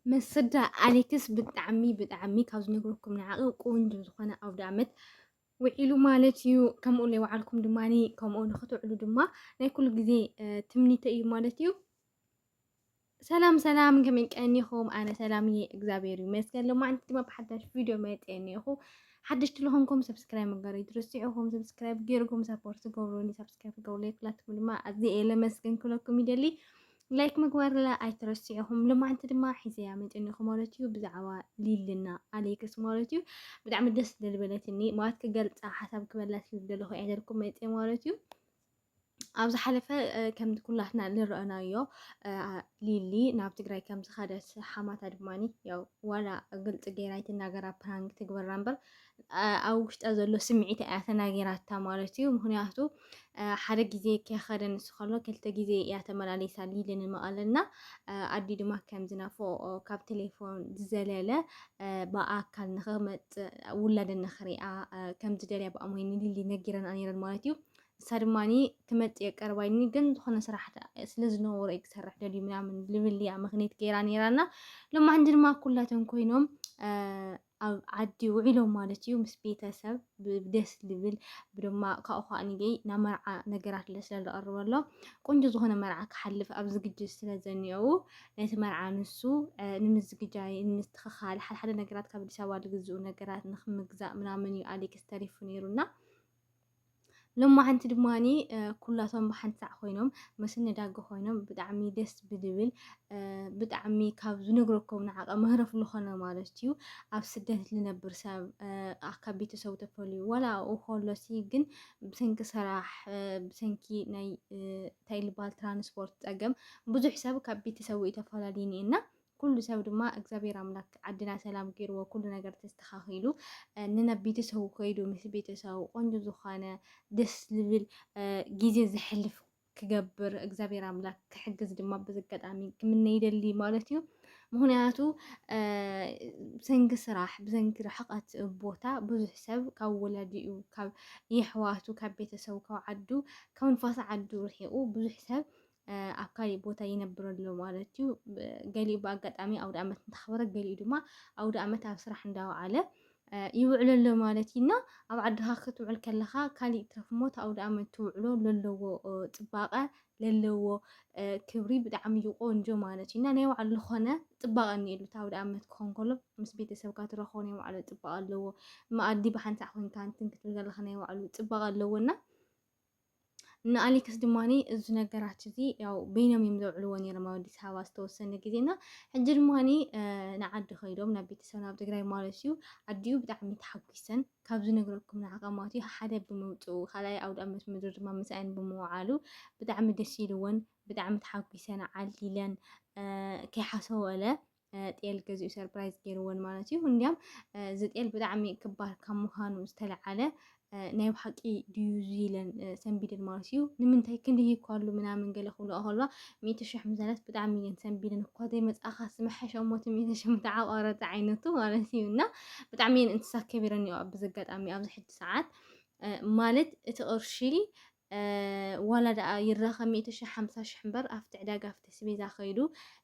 መስዳ ኣሌክስ ብጣዕሚ ብጣዕሚ ካብ ዝነግረኩም ንዓቂ ቆንጆ ዝኾነ ኣውደ ኣመት ውዒሉ ማለት እዩ። ከምኡ ለይወዓልኩም ድማ ከምኡ ንክትውዕሉ ድማ ናይ ኩሉ ግዜ ትምኒተ እዩ ማለት እዩ። ሰላም ሰላም፣ ከመይ ቀኒኹም? ኣነ ሰላም እየ፣ እግዚኣብሔር ይመስገን። ሎማዓንቲ ድማ ብሓዳሽ ቪድዮ መፅየ እኒኹ። ሓደሽቲ ለኾንኩም ሰብስክራይብ ምግባር ኣይትረስዑ። ሰብስክራይብ ገይርኩም ሳፖርት ገብሩኒ። ሳብስክራይብ ገብሩ ለይኩላትኩም ድማ ኣዝየ እየ ለመስገን ክለኩም ይደሊ። ላይክ ምግባር ላ ኣይትረስዑ። ሎማዓንቲ ድማ ሒዘያ መፅየ እኒኹ ማለት እዩ። ብዛዕባ ሊልና ኣሌክስ ማለት እዩ። ብጣዕሚ ደስ ልበለትኒ ማለት ክገልፃ ሓሳብ ክበላ ስለዝደለኹ እየ ደልኩም መፅየ ማለት እዩ። ኣብ ዝሓለፈ ከምቲ ኩላትና ዝረኣናዮ ሊሊ ናብ ትግራይ ከም ዝኸደት ሓማታ ድማ ያው ዋላ ግልፂ ገይራ ኣይትናገራ ፕራንክ ትግበራ እምበር ኣብ ውሽጣ ዘሎ ስምዒት እያ ተናጊራታ ማለት እዩ። ምክንያቱ ሓደ ግዜ ከይኸደ ንሱ ከሎ ክልተ ግዜ እያ ተመላሊሳ ሊሊ ንመቐለና ኣዲ ድማ ከም ዝናፍቆ ካብ ቴሌፎን ዝዘለለ ብኣካል ንክመፅእ ውላደን ንክሪኣ ከም ዝደልያ ብኣሞይ ንሊሊ ነጊረና ነይረን ማለት እዩ። ንሳ ድማ ክመፅእ እየ ቀረባ ኢሉኒ ግን ዝኾነ ስራሕ ስለ ዝነበሮ እዩ ክሰርሕ ደልዩ ምናምን ልብል እያ ምክንያት ገይራ ነይራና። ሎማዓንቲ ድማ ኩላቶም ኮይኖም ኣብ ዓዲ ውዒሎም ማለት እዩ ምስ ቤተሰብ ብደስ ልብል ብድማ ካብኡ ከዓ ንገይ ናብ መርዓ ነገራት ስለ ዝቐርበሎ ቆንጆ ዝኾነ መርዓ ክሓልፍ ኣብ ዝግጅት ስለ ዘኒአው ነቲ መርዓ ንሱ ንምዝግጃይ ንምስትኽኻል ሓደ ሓደ ነገራት ካብ ኣዲስ ኣበባ ዝግዝኡ ነገራት ንክምግዛእ ምናምን እዩ ኣሌክስ ተሪፉ ነይሩና። ሎማዓንቲ ድማ ኩላቶም ብሓንሳዕ ኮይኖም መስነዳጎ ኮይኖም ብጣዕሚ ደስ ብልብል ብጣዕሚ ካብ ዝነግረኩም ንዓቐ መህረፍ ዝኾነ ማለት እዩ። ኣብ ስደት ዝነብር ሰብ ካብ ቤተሰቡ ተፈልዩ ዋላ ኣብኡ ከሎ ሲ ግን ብሰንኪ ስራሕ ብሰንኪ ናይ እንታይ ልበሃል ትራንስፖርት ፀገም ብዙሕ ሰብ ካብ ቤተሰቡ እዩ ተፈላልዩ እኒኤና። ኩሉ ሰብ ድማ እግዚኣብሔር ኣምላክ ዓድና ሰላም ገይርዎ ኩሉ ነገር ተስተኻኺሉ ንናብ ቤተሰቡ ከይዱ ምስ ቤተሰቡ ቆንጆ ዝኾነ ደስ ዝብል ግዜ ዘሕልፍ ክገብር እግዚኣብሔር ኣምላክ ክሕግዝ ድማ በዚ ኣጋጣሚ ክምነ ይደሊ ማለት እዩ። ምክንያቱ ብሰንኪ ስራሕ ብሰንኪ ርሕቀት ቦታ ብዙሕ ሰብ ካብ ወላዲኡ ካብ የሕዋቱ ካብ ቤተሰቡ ካብ ዓዱ ካብ ንፋስ ዓዱ ርሒቁ ብዙሕ ሰብ ኣብ ካሊእ ቦታ ይነብር ኣሎ ማለት እዩ። ገሊኡ ብኣጋጣሚ ኣውደ ኣመት እንተኽበረ ገሊኡ ድማ ኣውደ ኣመት ኣብ ስራሕ እንዳወዓለ ይውዕል ኣሎ ማለት እዩ። እና ኣብ ዓድኻ ክትውዕል ከለኻ ካሊእ ትረፍ እሞ እቲ ኣውደ ኣመት ትውዕሎ ለለዎ ፅባቐ ለለዎ ክብሪ ብጣዕሚ እዩ ቆንጆ ማለት እዩ። እና ናይ ባዕሉ ዝኾነ ፅባቐ እኒኤሉ እቲ ኣውደ ኣመት ክኾን ከሎ ምስ ቤተሰብካ ትረኽቦ ናይ ባዕሉ ፅባቐ ኣለዎ። መኣዲ ብሓንሳእ ኮይንካ እንትን ክትብል ከለኻ ናይ ባዕሉ ፅባቐ ኣለዎ እና ንኣሌክስ ድማ እዚ ነገራት እዚ ያው በይኖም እዮም ዘውዕልዎ ነይሮም ኣብ ኣዲስ ኣበባ ዝተወሰነ ግዜ እና ሕጂ ድማ ንዓዲ ከይዶም ናብ ቤተሰብ ናብ ትግራይ ማለት እዩ። ኣዲኡ ብጣዕሚ ተሓጒሰን ካብ ዝነግረኩም ንዓቐማት እዩ ሓደ ብምውፅኡ ካልኣይ ኣውደ ኣመት ምድሪ ድማ ምሳኣን ብምውዓሉ ብጣዕሚ ደስ ኢልወን ብጣዕሚ ተሓጒሰን ዓሊለን ከይሓሰበለ ጤል ገዚኡ ሰርፕራይዝ ገይርወን ማለት እዩ። እንዲያም እዚ ጤል ብጣዕሚ ክባር ካብ ምዃኑ ዝተለዓለ ናይ ብሓቂ ድዩ ኢለን ሰንቢደን ማለት እዩ። ንምንታይ ክንድሂ እኳ ኣሉ ምናምን ገለ ክብልኦ ከልዋ ሚእቲ ሽሕ ምዛለት ብጣዕሚ እየን ሰንቢደን እኳ ዘይመፅኣኻ ስመሐሸ እሞቲ ሚእቲ ሽሕ ምተዓቋረፀ ዓይነቱ ማለት እዩ። እና ብጣዕሚ እየን እንስሳ ከቢረን እዩ ኣብዚ ኣጋጣሚ ኣብዚ ሕጂ ሰዓት ማለት እቲ ቅርሺ ዋላ ደኣ ይረኸ ሚእቲ ሽሕ ሓምሳ ሽሕ እምበር ኣብቲ ዕዳጋ ኣብቲ ኣስቤዛ ከይዱ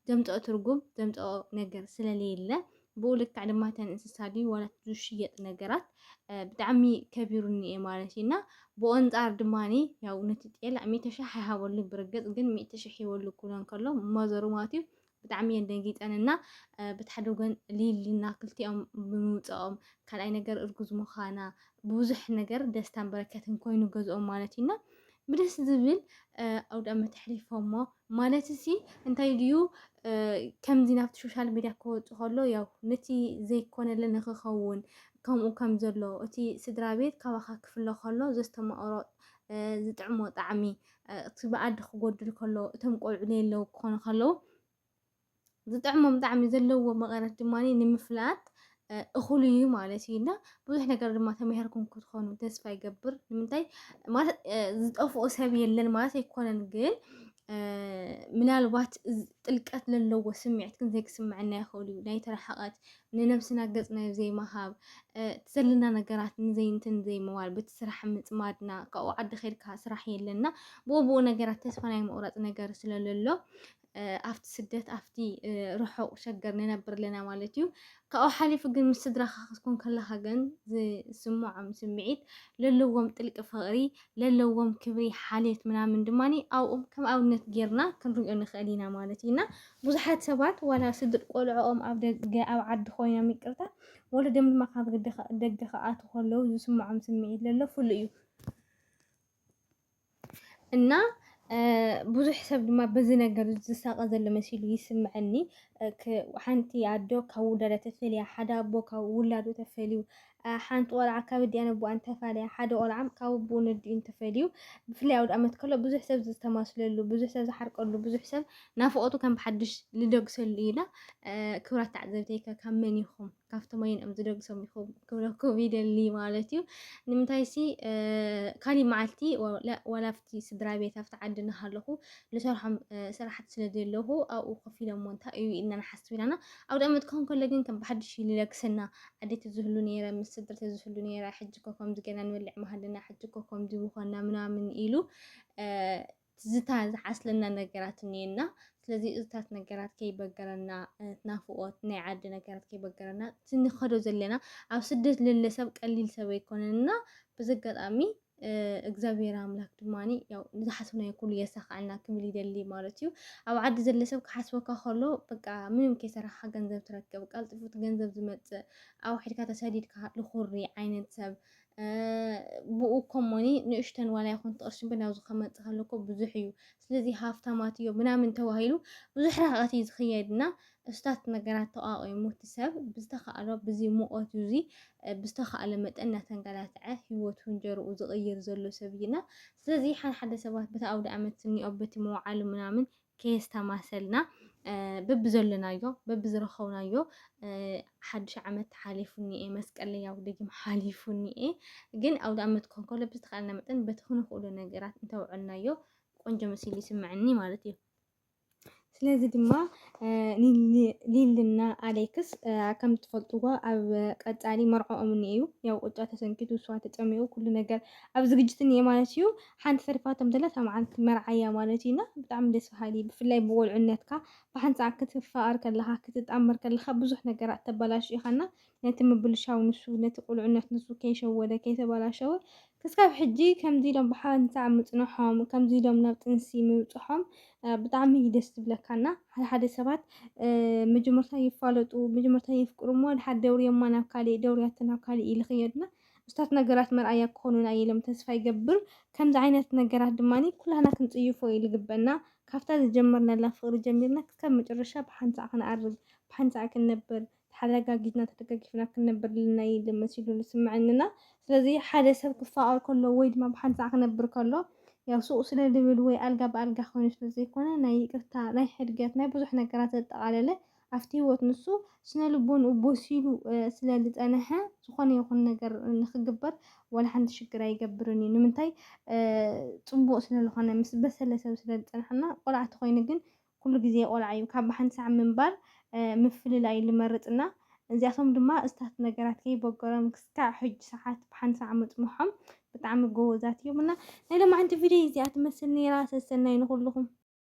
ዘምፅኦ ትርጉም ዘምፅኦ ነገር ስለለየለ ብኡ ልክዕ ድማ እተን እንስሳ ድዩ ዋላ ዝሽየጥ ነገራት ብጣዕሚ ከቢሩኒ እየ ማለት እዩ። እና ብኡ ኣንፃር ድማ ያው ነቲ ጤል ሚእቲ ሽሕ ኣይሃበሉ ብርግፅ ግን ሚእቲ ሽሕ ሂበሉ ክብሎ እንከሎ ማዘሩ ማለት እዩ ብጣዕሚ እየን ደንጊፀን እና ብቲ ሓደ ወገን ሊልና ክልቲኦም ብምውፅኦም ካልኣይ ነገር እርጉዝ ምዃና ብብዙሕ ነገር ደስታን በረከትን ኮይኑ ገዝኦም ማለት እዩ እና ብደስ ዝብል ኣውደ ኣመት ኣሕሊፎሞ ማለት ሲ እንታይ ድዩ ከምዚ ናብቲ ሶሻል ሚድያ ክወፁ ከሎ ያው ነቲ ዘይኮነለ ንክኸውን ከምኡ ከም ዘሎ እቲ ስድራ ቤት ካባኻ ክፍለ ከሎ ዘስተማቕሮ ዝጥዕሞ ጣዕሚ እቲ ብኣዲ ክጎድል ከሎ እቶም ቆልዑ ለየለዉ ክኾኑ ከለዉ ዝጥዕሞም ጣዕሚ ዘለዎ መቐረት ድማ ንምፍላጥ እኹል እዩ ማለት እዩ እና ብዙሕ ነገር ድማ ተማሂርኩም ክትኾኑ ተስፋ ይገብር። ንምንታይ ማለት ዝጠፍኦ ሰብ የለን ማለት ኣይኮነን፣ ግን ምናልባት ጥልቀት ለለዎ ስምዒት ግን ዘይክስምዐና ይኽእል እዩ። ናይ ተረሓቐት ንነብስና ገጽ ናይ ዘይምሃብ እቲ ዘለና ነገራት ንዘይንትን ዘይምባል በቲ ስራሕ ምጽማድና ካብኡ ዓዲ ከድካ ስራሕ የለና ብኡ ብኡ ነገራት ተስፋ ናይ ምቑራጽ ነገር ስለለሎ ኣብቲ ስደት ኣብቲ ርሑቕ ሸገር ንነብር ኣለና ማለት እዩ። ካብኡ ሓሊፉ ግን ምስ ስድራኻ ክትኮን ከለኻ ግን ዝስምዖም ስምዒት፣ ለለዎም ጥልቂ ፍቕሪ፣ ለለዎም ክብሪ፣ ሓልዮት ምናምን ድማ ኣብኦም ከም ኣብነት ጌርና ክንሪኦ ንኽእል ኢና ማለት እዩ። እና ብዙሓት ሰባት ዋላ ስድር ቆልዕኦም ኣብ ደገ ኣብ ዓዲ ኮይኖም ይቅርታ ወለዶም ድማ ካብ ደገ ክኣቱ ከለዉ ዝስምዖም ስምዒት ለሎ ፍሉይ እዩ። እና ብዙሕ ሰብ ድማ በዚ ነገር ዝሳቐ ዘሎ መሲሉ ይስምዐኒ። ሓንቲ ኣዶ ካብ ውላዳ ተፈልያ፣ ሓደ ኣቦ ካብ ውላዱ ተፈልዩ፣ ሓንቲ ቆልዓ ካብ ኣዲኣን ኣቦኣን ተፋልያ፣ ሓደ ቆልዓ ካብ ኣቦኡን ኣዲኡን ተፈልዩ፣ ብፍላይ ኣውደ ኣመት ከሎ ብዙሕ ሰብ ዝተማስለሉ፣ ብዙሕ ሰብ ዝሓርቀሉ፣ ብዙሕ ሰብ ናፍቖቱ ከም ብሓድሽ ዝደግሰሉ ኢላ። ክብራት ተዓዘብተይ ከ ካብ መን ኢኹም? ካብቶም ኣየንኦም ዝደግሶም ኢኹም ክብለኩም ይደሊ ማለት እዩ። ንምንታይሲ ካሊእ መዓልቲ ዋላ ኣብቲ ስድራ ቤት ኣብቲ ዓዲ እናሃለኹ ንሰርሖም ስራሕቲ ስለ ዘለኹ ኣብኡ ኮፍ ኢሎሞ እንታይ እዩ ኢልና ንሓስብ ኢላና። ኣውደ ኣመት ክኸውን ከሎ ግን ከም ብሓድሽ እዩ ዝለግሰና። ኣደይ ተዝህሉ ነይረ፣ ምስ ስድራ ተዝህሉ ነይረ፣ ሕጂ እኮ ከምዚ ጌርና ንበልዕ ምሃለና፣ ሕጂ እኮ ከምዚ ምኾንና ምናምን ኢሉ ትዝታ ዝሓስለና ነገራት እኒኤና። ስለዚ እዚታት ነገራት ከይበገረና፣ ናፍቆት ናይ ዓዲ ነገራት ከይበገረና፣ እቲ ንኸዶ ዘለና ኣብ ስደት ለለ ሰብ ቀሊል ሰብ ኣይኮነን እና በዚ ኣጋጣሚ እግዚኣብሔር ኣምላክ ድማ ያው ንዝሓሰብናዮ ኩሉ የሳካዕልና ክብል ይደሊ ማለት እዩ። ኣብ ዓዲ ዘለ ሰብ ክሓስበካ ከሎ በቃ ምንም ከይሰራሕካ ገንዘብ ትረክብ፣ ቀልጢፉ እቲ ገንዘብ ዝመፅእ፣ ኣውሒድካ ተሰዲድካ ልኩሪ ዓይነት ሰብ ብኡ ከሞኒ ንእሽተን ዋላ ይኹን ቅርሺ ብናብዚ ከመፅእ ከለኮ ብዙሕ እዩ። ስለዚ ሃፍታማት እዮ ምናምን ተባሂሉ ብዙሕ ርሕቀት እዩ ዝኽየድ እና እስታት ነገራት ተቋቂሙ እቲ ሰብ ብዝተኻእሎ ብዚ ሙቐት እዚ ብዝተኻእለ መጠን እናተንገላትዐ ህይወቱ እንጀርኡ ዝቕይር ዘሎ ሰብ እዩና። ስለዚ ሓደ ሓደ ሰባት በቲ ኣውደ ኣመት እኒኦ በቲ መውዓሉ ምናምን ከየስተማሰልና በብዘለናዮ በብዝረኸብናዮ ሓድሽ ዓመት ሓሊፉ እኒኤ፣ መስቀለይ ያው ደጊም ሓሊፉ እኒኤ። ግን ኣውደ ኣመት ክኾን ከሎ ብዝተኻእለና መጠን በቲ ክንኽእሎ ነገራት እንተውዕልናዮ ቆንጆ መሲሉ ይስምዐኒ ማለት እዩ። ስለዚ ድማ ሊልና ኣሌክስ ከም ትፈልጥዎ ኣብ ቀጻሊ መርዓኦም እኒኤ እዩ። ያው ቁጫ ተሰንኪቱ እሷ ተጨሚቑ ኩሉ ነገር ኣብ ዝግጅት እኒኤ ማለት እዩ። ሓንቲ ተሪፋቶም ዘላ እታ መዓልቲ መርዓያ ማለት እዩ። እና ብጣዕሚ ደስ በሃሊ ብፍላይ ብቆልዕነትካ ብሓንሳእ ክትፋቐር ከለኻ ክትጣመር ከለኻ ብዙሕ ነገራት ተበላሽው ኢኻ እና ነቲ ምብልሻው ንሱ ነቲ ቁልዕነት ንሱ ከይሸወደ ከይተበላሸወ ክስካብ ሕጂ ከምዚ ኢሎም ብሓንሳእ ምጽንሖም ከምዚ ኢሎም ናብ ጥንሲ ምብጽሖም ብጣዕሚ እዩ ደስ ዝብለካና። ሓደ ሓደ ሰባት መጀመርታ ይፋለጡ መጀመርታ የፍቅሩ እሞ ድሓር ደውርዮማ ናብ ካሊእ ደውርያቶ ናብ ካሊእ ኢሉ ክየድና እስታት ነገራት መርኣያ ክኾኑና እየ ኢሎም ተስፋ ይገብር። ከምዚ ዓይነት ነገራት ድማ ኩላህና ክንጽይፎ እዩ ዝግበና። ካብታ ዝጀመርናላ ፍቕሪ ጀሚርና ክሳብ መጨረሻ ብሓንሳእ ክንኣርግ ብሓንሳእ ክንነብር ተሓጋጊዝና ተደጋጊፍና ክንነብር ኣለና እዩ መሲሉ ዝስምዐንና። ስለዚ ሓደ ሰብ ክፋቐር ከሎ ወይ ድማ ብሓንሳእ ክነብር ከሎ ያው ሱቕ ስለ ዝብል ወይ ኣልጋ ብኣልጋ ኮይኑ ስለ ዘይኮነ ናይ ይቅርታ ናይ ሕድገት ናይ ብዙሕ ነገራት ዘጠቓለለ ኣብቲ ህይወት ንሱ ስነ ልቦንኡ በሲሉ ስለ ዝጸንሐ ዝኾነ ይኹን ነገር ንክግበር ዋላ ሓንቲ ሽግር ኣይገብርን እዩ። ንምንታይ? ጽቡቕ ስለ ዝኾነ ምስ በሰለ ሰብ ስለ ዝጸንሐና። ቆልዓ ተኾይኑ ግን ኩሉ ግዜ ቆልዓ እዩ። ካብ ብሓንሳዕ ምንባር ምፍልላይ እዩ ዝመርጽ እና እዚኣቶም ድማ እስታት ነገራት ከይበገሮም ክስካዕ ሕጂ ሰዓት ብሓንሳዕ ምጽንሖም ብጣዕሚ ጎበዛት እዮም እና ናይ ሎማዓንቲ ቪድዮ እዚኣ ትመስል ነይራ። ሰሰናይ ንኹልኹም።